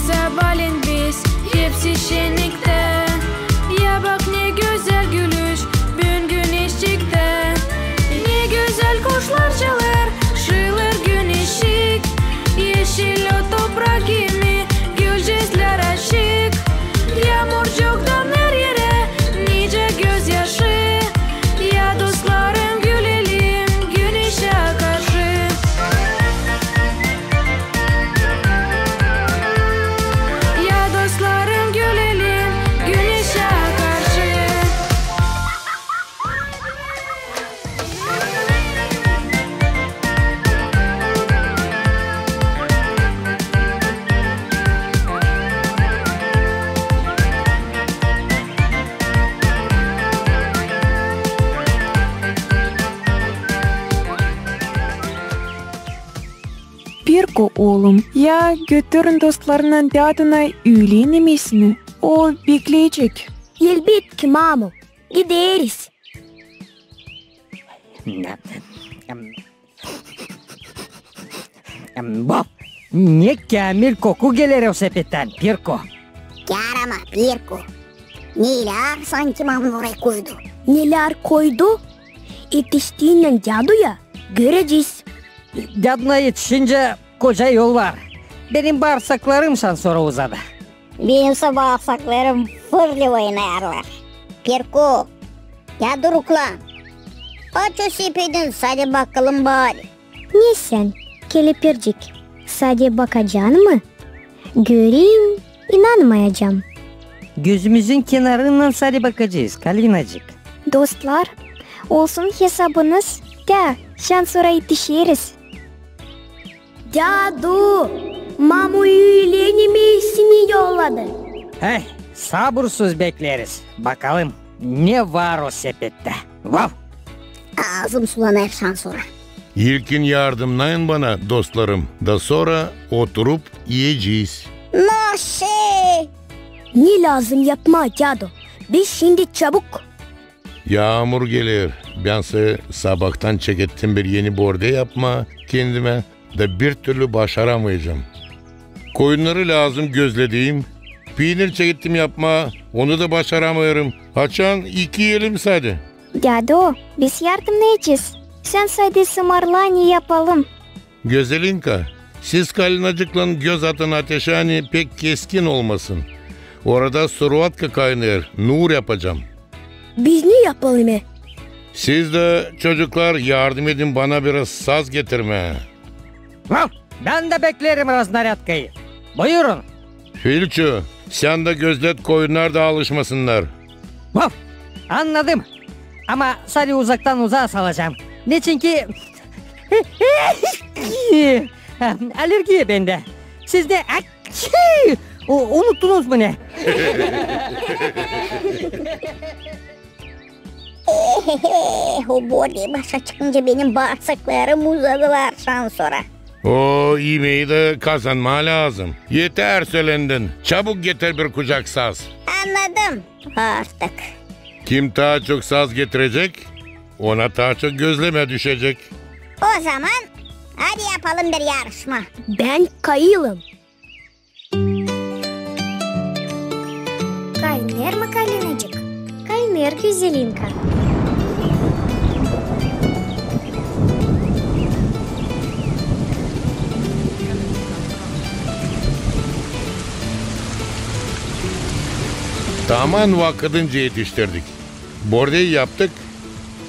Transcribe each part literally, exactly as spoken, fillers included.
Sabaalän biz hepsi şenniktä. Ya bak, ne gözäl gülüş büün güneşçiktä. Ne gözäl kuşlar çalêr, şiilêr güneşçik. Eşil o toprak kimi, gülcüklär açık. Yaamurcuktan her erä nicä gözyaşı. Ya dostlarım, gülelim güneşä karşı. Ya dostlarım, gülelim güneşä karşı. Pirko, oolum, ya götürün dostlarınnan dädunay üülen imesini. O bekleyecek. Elbetki, mamu. Gideriz. Vov! Ne käämil koku geler o sepettän, Pirko. Kärama, Pirko. Nelär sanki mamu orayı koydu? Nelär koydu? Etiştiinän däduya görecez. Däduna etişincä koca yol var. Benim baarsaklarım şansora uzadı. Benimsä baarsaklarım fırlı oynêêrlar. Pirko, ya duruklan. Aç o sepedin, sade bakalım bari. Ne sän, kelepircik, sade bakacan mı? Göreyim, inanmayacam. Gözümüzün kenarından sade bakacez, Kalinacık. Dostlar, olsun hesabınız, tä şansora etişeriz. Dädu, mamu üülen imesini yolladı. Hey, sabursuz bekleriz. Bakalım, ne var o sepettä. Vov! Aazım sulanêr şansora. İlkin yardımnayın bana, dostlarım, da sora oturup iyecez. Naşe! Ne lääzım yapmaa, dädu? Biz şindi çabuk. Yaamur geler. Bän sä sabaadan çekettim bir eni bordä yapmaa kendimä, da bir türlü başaramayacam. Koyunnarı lääzım gözlediim. Piinir çekettim yapmaa, onu da başaramêêrım. Açan iki elim sade. Dädu, biz yardımnayacez. Sän sade sımarla, ne yapalım. Gözelinka, siz Kalinacıklan göz atın ateşä, ani pek keskin olmasın. Orada suruatka kaynêêr, nuur yapacam. Biz ne yapalım e? Siz dä, çocuklar, yardım edin bana biraz saz getirmää. Vov! Bän dä bekleerim raznarâdkayı. Buyurun. Filçu, sän dä gözlet, koyunnar da alışmasınnar. Vov! Annadım. Ama sade uzaktan uzaa salacam. Neçinki alergiya bendä. Siz ne, u-, unuttunuz mu ne? Ehehe, o bordä başa çıkınca benim baarsaklarım uzadılar şansora. O imeyi dä kazanmaa lääzım. Etär sölendin. Çabuk getir bir kucak saz. Annadım artık. Kim taa çok saz getirecek, ona taa çok gözlemä düşecek. O zaman hadi yapalım bir yarışma. Bän kayılım. Kaynêêr mı, Kalinacık? Kaynêêr, Gözelinka. Taman vakıdınca etiştirdik. Bordä yaptık.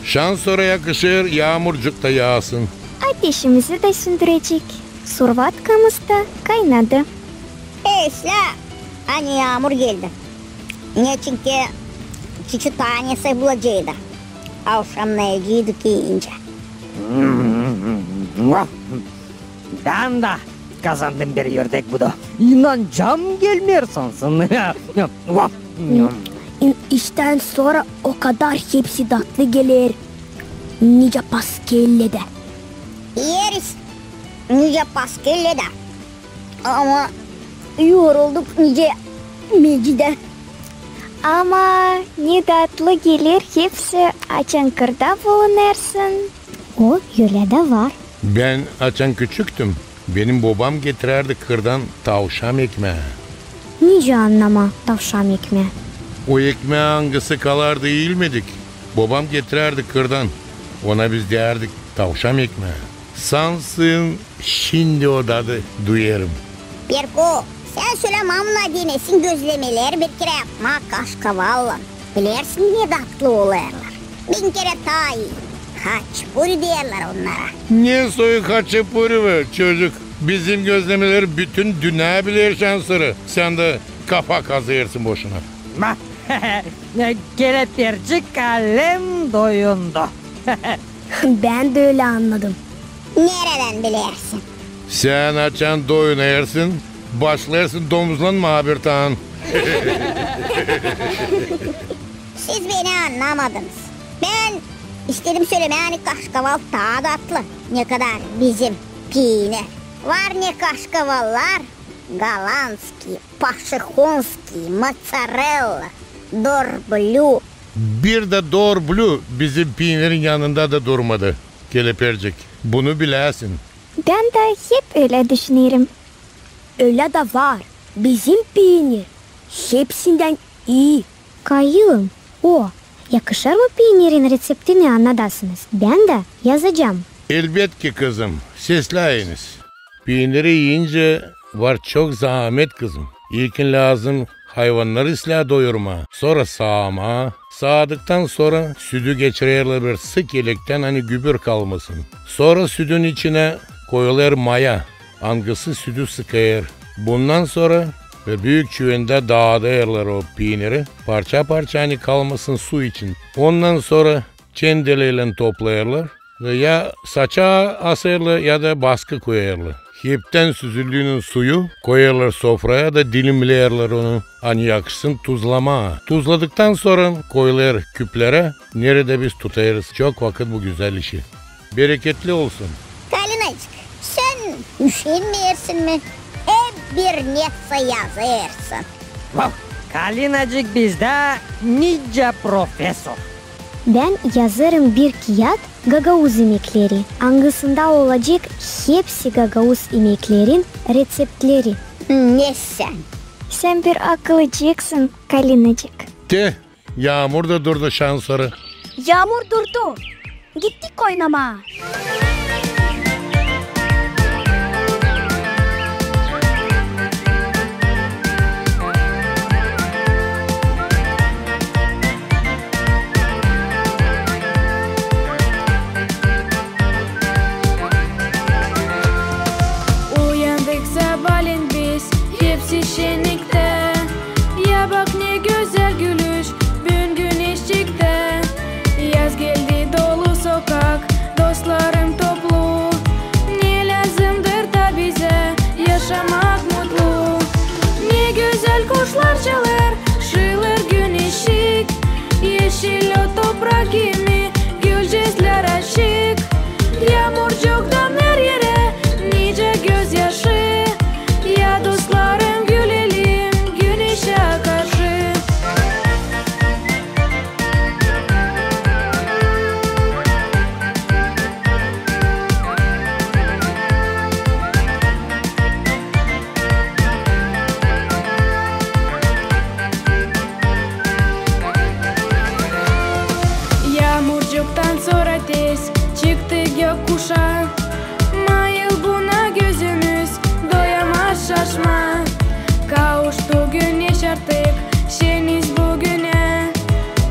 Şansora yakışêr, yaamurcuk ta yaasın. Ateşimizi dä sündürecek. Suruatkamız ta kaynadı. Eslää, ani yaamur geldi. Neçinki çiçi tanesi bulaceydı. Avşamnayaceydık iincä. Bän dä kazandım bir ördek budu. İnancam gelmeer sansın. İ-, iştän sora o kadar hepsi datlı geler. Nicä paskellä dä. İeriz nicä paskellä dä. Ama yorulduk nicä meci dä. Ama ne datlı geler hepsi, açan kırda bulunêrsın. O ölä dä var. Bän açan küçüktüm, Benim bobam getirärdi kırdan tavşan ekmää. Nicä annamaa tavşan ekmää? O ekmää, angısı kalardı iilmedik. Bobam getirärdi kırdan. Ona biz deyärdik tavşan ekmää. Sansın, şindi o dadı duyêrım. Perko, sän sölä mamuna deyni, sin gözlemeleri bir kerä yapmaa kaşkavallan. Bilersin, ne datlı olêrlar. Bin kerä taa ii. Haçapuri deerlär onnara. Ne soyu haçapuri be, çocuk? Bizim gözlemeleri bütün dünnä biler şansırı. Sän dä kafa kazêrsın boşuna. Kelepircik alem doyundu. Bän dä ölä annadım. Neredän bilersin? Sän açan doyunêrsın, başlêêrsın domuzlanmaa bir taan. Siz beni annamadınız. Bän istedim sölemää, ani kaşkaval taa datlı, nekadar bizim piinir. Var ne kaşkavallar: голландский, пошехонский, моцарелла, дорблю. Bir dä dor blü bizim piinirin yanında da durmadı, Kelepircik. Bunu biläsin. Bän dä hep ölä düşünerim. Ölä dä var. Bizim piinir hepsindän ii. Kayılım, o, yakışêr mı piinirin reţeptini annadasınız? Bän dä yazacam. Elbetki, kızım, sesläyiniz. Piiniri iiyincä var çok zaamet, kızım. İlkin lääzım hayvannarı islää doyurmaa, sora saamaa. Saadıktan sora südü geçirerlär bir sık elektän, ani gübür kalmasın. Sora südün içinä koyulêr maya, angısı südü sıkêr. Bundan sora bir büük çüvendä daadêrlar o piiniri, parça-parça, ani kalmasın su için. Ondan sora çendeleylän toplêêrlar, ya saça asêrlar, ya da baskı koyêrlar. Heptän süzüldüünün suyu koyêrlar sofraya da dilimleerlär onu, ani yakışsın tuzlamaa. Tuzladıktan sora koyulêr küplerä, neredä biz tutêrız çok vakıt bu gözäl işi. Bereketli olsun. Kalinacık, sän üşenmeersin mi? Hep bir nesä yazêrsın. Vau, Kalinacık bizdä nicä profesor. Bän yazêrım bir kiyat gagauz imekleri, angısında olacek hepsi gagauz imeklerin reţeptleri. Ne sän? Sän bir akıllıcıksın, Kalinacık. Te, yaamur da durdu şansırı. Yaamur durdu. Gittik oynamaa. Uyandık sabaalän biz, hepsi şenniktä. Ya bak, ne gözäl gülüş, büün güneş çıktı. Yaz geldi, dolu sokak, dostlarım toplu. Ne lääzımdır taa bizä yaşamak mutlu. Ne gözäl kuşlar çalêr, şıılêr güneşçik. Eşil o toprak kimi, gülcezlär açık. Yaamurcuktan her erä nicä gözyaşı. Ya dostlarım, gülelim güneşä karşı. Yaamurcuktan sora tez çıktı gök kuşa. Mayıl buna gözümüz doyamaz şaşmaa. Kavuştu güneş artık şeniz büünä.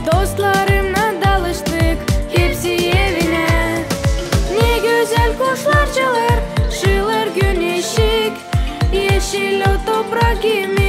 Dostlarımnan dalıştık hepsi evinä. Ne gözäl kuşlar çalêr, şıılêr güneşçik. Eşil o toprak kimi,